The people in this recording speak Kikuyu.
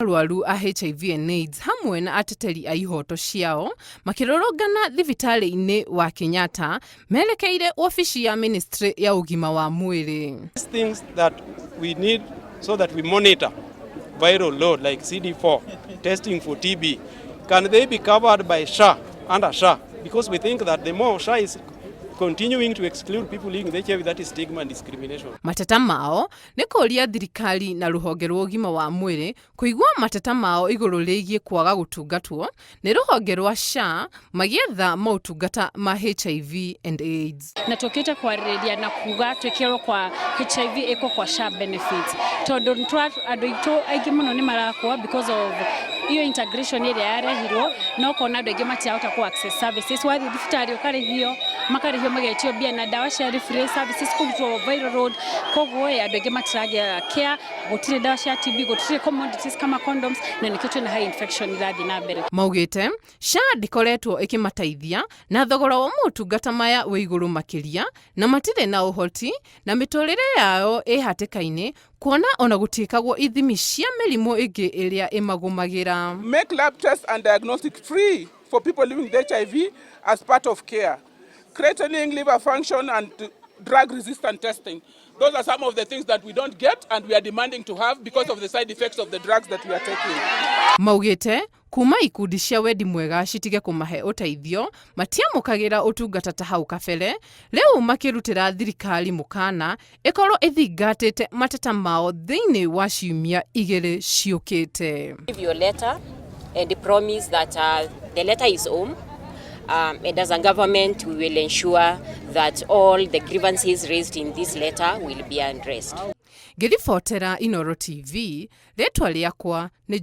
arwaru a HIV and AIDS hamwe na ateteri a ihoto ciao makĩrũrũngana thibitarĩ-inĩ wa Kenyatta merekeire wabici ya ministry ya ũgima wa mwĩrĩ. Things that we need so that we monitor viral load like CD4, testing for TB, can they be covered by SHA, under SHA? Because we think that the more SHA is continuing to exclude people living with HIV, that is stigma and discrimination. Mateta mao nĩ kũũria thirikari na rũhonge rwa ũgima wa mwĩrĩ kũigua mateta mao igũrũ rĩgiĩ kwaga gũtungatwo nĩ rũhonge rwa SHA magĩetha maũtungata ma HIV and AIDS. Na tũkĩte kwarĩrĩria na kuga twĩkĩrwo kwa HIV ĩkwo kwa SHA benefits, tondũ andũ aitũ aingĩ mũno nĩ marakua because of iyo integration ĩrĩa yarehirwo, na ũkona andũ aingĩ matirahota ku access services. Wathiĩ thibitarĩ ũkarĩhio, makarĩhio, magetio mbia na ndawa ciarĩ free, services kũrutwo viral load. Koguo ĩ andũ aingĩ matiragĩa care, gũtirĩ ndawa cia TB, gũtirĩ commodities kama condoms, na nĩkĩo twĩna high infection irathiĩ na mbere. Maugĩte SHA ndĩkoretwo ĩkĩmateithia na thogora wa motungata maya wĩ igũrũ makĩria, na matirĩ na ũhoti na mĩtũrĩre yao ĩ hatĩka-inĩ, kuona ona gũtiĩkagwo ithimi cia mĩrimũ ĩngĩ ĩrĩa ĩmagũmagĩra. Make lab tests and diagnostic free for people living with HIV as part of care. Creatinine, liver function and drug resistant testing. Those are some of the things that we don't get and we are demanding to have because of the side effects of the drugs that we are taking. Maugĩte kuma ikundi cia wendi mwega citige kũmahe ũteithio, matiamũkagĩra ũtungata ta hau kabere. Rĩu makĩrutĩra thirikari mũkana ĩkorwo ĩthingatĩte mateta mao thĩinĩ wa ciumia 2 ciũkĩte. Give your letter and promise that the letter is home. And as a government, we will ensure that all the grievances raised in this letter will be addressed. Ngĩribotera Inoro TV, rĩtwa rĩakwa nĩ.